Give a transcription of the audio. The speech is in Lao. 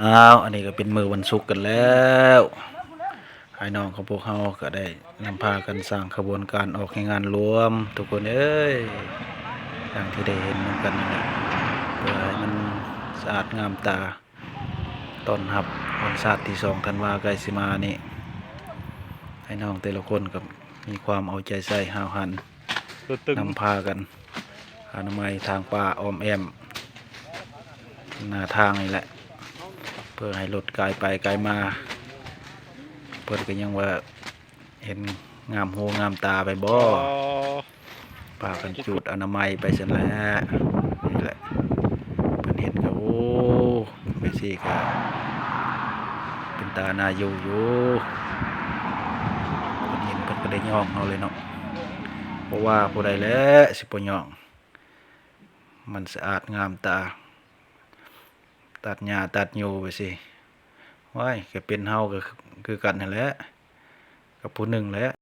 ອ້າວ ອັນນີ້ກໍເປັນມື້ວັນສຸກກັນແລ້ວ ອ້າຍນ້ອງຂອງພວກເຮົາກໍໄດ້ນຳພາກັນສ້າງຂະບວນການອອກແຮງງານລວມ ທຸກຄົນເອີຍ ຢ່າງທີ່ໄດ້ເຫັນນຳກັນນັ້ນແຫຼະ ເພື່ອໃຫ້ມັນສະອາດງາມຕາ ຕ້ອນຮັບວັນຊາດທີສອງທັນວາໃກ້ຊິມານີ້ ອ້າຍນ້ອງແຕ່ລະຄົນກໍມີຄວາມເອົາໃຈໃສ່ຫ້າວຫັນ ນຳພາກັນອະນາໄມທາງປ່າອ້ອມແອ້ມໜ້າທາງນີ້ແຫຼະ ເພື່ອໃຫ້ລົດກາຍໄປກາຍມາ ເພິ່ນກໍຍັງວ່າເຫັນງາມຫູງາມຕາໄປບໍ່ ພາກັນຈູດອະນາໄມໄປຊັ້ນແຫຼະ ນີ້ແຫຼະ ເພິ່ນເຫັນກໍ ໂອ້ ແມ່ຊີກໍເປັນຕາໜ້າຢູ່ຢູ່ ເພິ່ນເຫັນເພິ່ນກໍໄດ້ຍ້ອງເຮົາເລີຍເນາະ ບໍ່ວ່າຜູ້ໃດແຫຼະຊິບໍ່ຍ້ອງ ມັນສະອາດງາມຕາ ຕັດຫຍ້າຕັດຫຍ້ວໄປຊິ ວ້າຍ ກໍເປັນເຮົາກໍຄືກັນຫັ້ນແຫຼະ ກັບຜູ້ໜຶ່ງແຫຼະ.